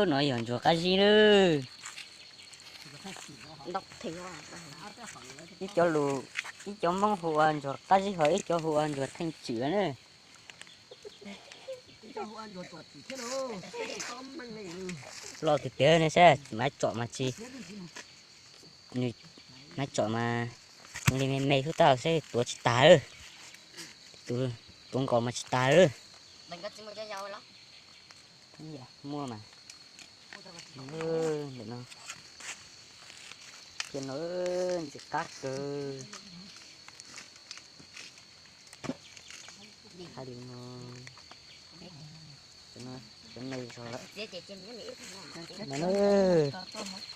No yog ntsuag qab zib na. Ib cov lus, ib cov Hmoob hu ua ntsuag qab zib ho ib cov hu ua ntsuag theej tswm na. Loj tiag tiag ne, saib maiv tsom mas tsis, nws maiv tsom mas zoo li me me xwb, tab sis tuav tsis tag, tuav nkaus mas tsis tag. Muaj mas, ntawm no, cia no, ntxim qab kawg. Hais li no, cov me zog lawm. No,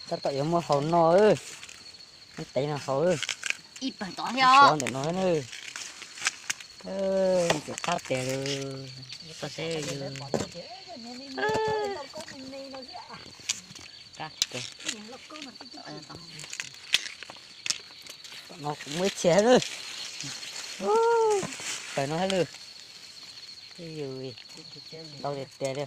tab tom yuav muaj haus no, muaj tev no haus, xyov ntawm no na. Ntxim qab tiag li, koj seb. Tom no kuv muaj ib txhia lawm. Pawg no hab lwm. Ntau tiag tiag li.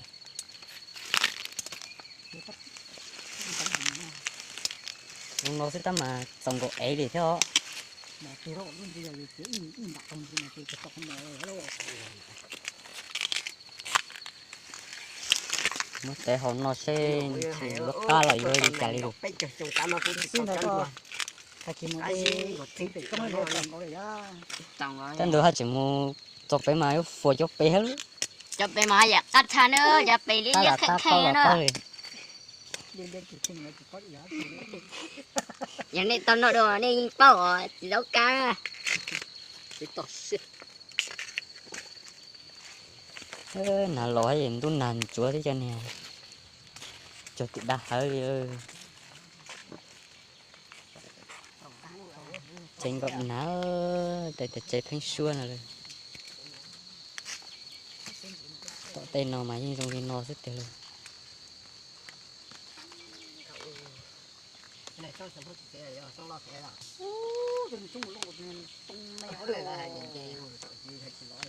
Zoo no xwb tab mas txaus nkaus ev li thiab os. Muab tev haus no seb ntshe yuav qab los yuav li cas li lawm. Cov ntawd haj tseem mus txog pem mas yuav fuas cov pem thiab lub. Cov pem mas yam qab tshaj na, cov pem liab liab qheeb qheeb na. Yog nej tau noj dua nej yeej paub os, tsis zaub kab. Nag los es ntuj nag ntsuav thiab cov niag, cog tim dab hawv li. Tsev nkaum nag, tes tes tsev pheeb suab no lawm. Tom tej no mas yeej zoo li no xwb tiag lawm.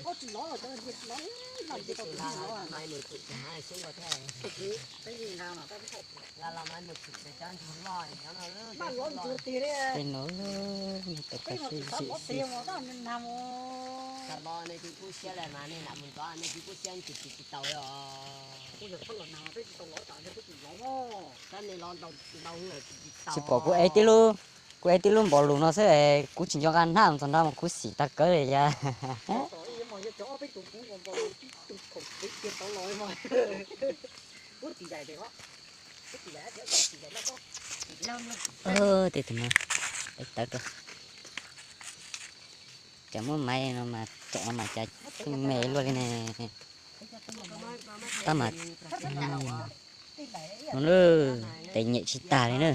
Tej no, tau tag sib zim xwb. Tsis pom kuv ev tib lub, kuv ev tib lub npaum lus no xwb es kuv tsis nco nqa hnab mus txog nrad mas kuv xim tag kawg li yas. Tej tus no, tawv rau. Cas muab maiv no mas tsom no mas cas pheej me luaj li ne. Tab mas, no na, tes nyem tsis tag li na.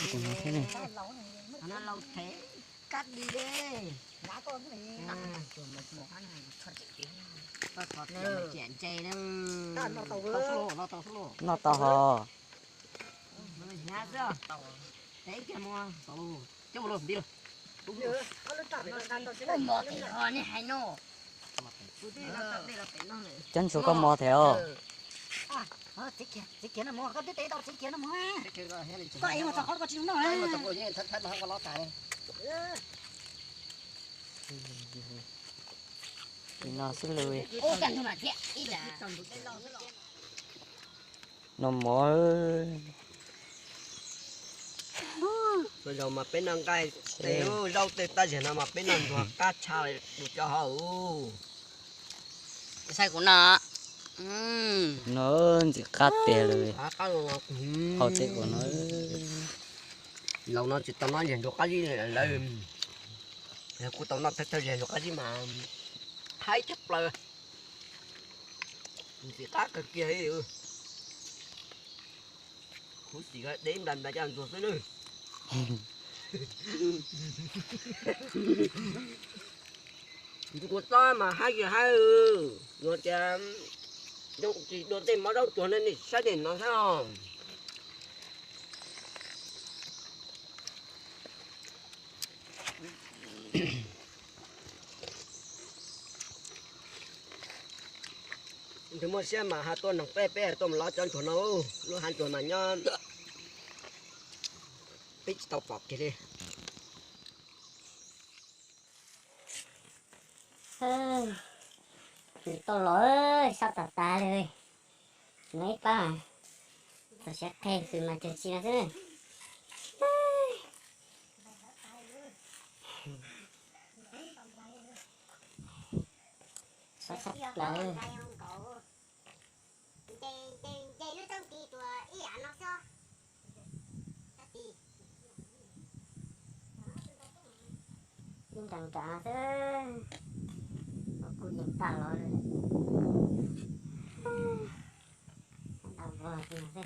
Tus no thiab ne. Noj tau ho. Cov ntsuag koj mos thiab os. Li no xwb lawm. No mov. Zaum mas peb noj nqaij tej zaub tej tab sis no mas peb noj ntsuag qab tshaj li cov hauv. Saib kuv no. No ntxim qab tiag li. Hauv tej ua no. Laus no tsis tau noj ntsuag qab zib lawm. Kuv tau noj thawj thawj ntsuag qab zib mas haib tshaj plaws. Ntxim qab kawg kiag li. Khuv xim deb ntais ntais cov ntsuag xwb nawb. Ntsuag kua txob mas haib kiag haib. Yog tias zoo tsis dua tej mov zaub tsuag no nej saib tej no saib os. Tus muaj siab mas ho tuaj noog peb, peb tuaj mus lov cov ntsuag no, lub hav ntsuag mas nyob peb tsis tau pom kiag li. Nws tuaj los sab tas tas li. Nws ib pab txog siav qhe xwb mas cag tsi no xwb. Sab sab plaws. Ib nra nra xwb, kuj yeej tag los lawm. Nta vog xwb,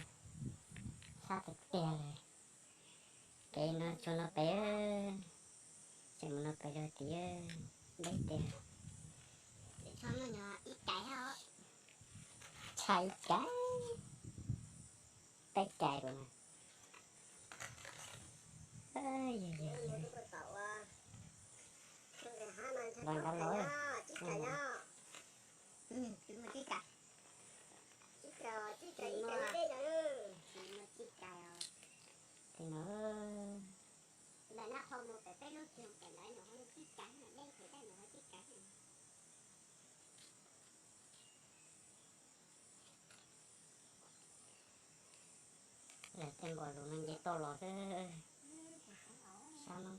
sab tiag tiag li. Kev no tsuag no pem, tseem mus no pem rau tid, deb tiag. Tshaj ib cais, peb cais rau na. Los nrad los. Tej no. Lawv tej npua lus no nce toj los xwb. Sab no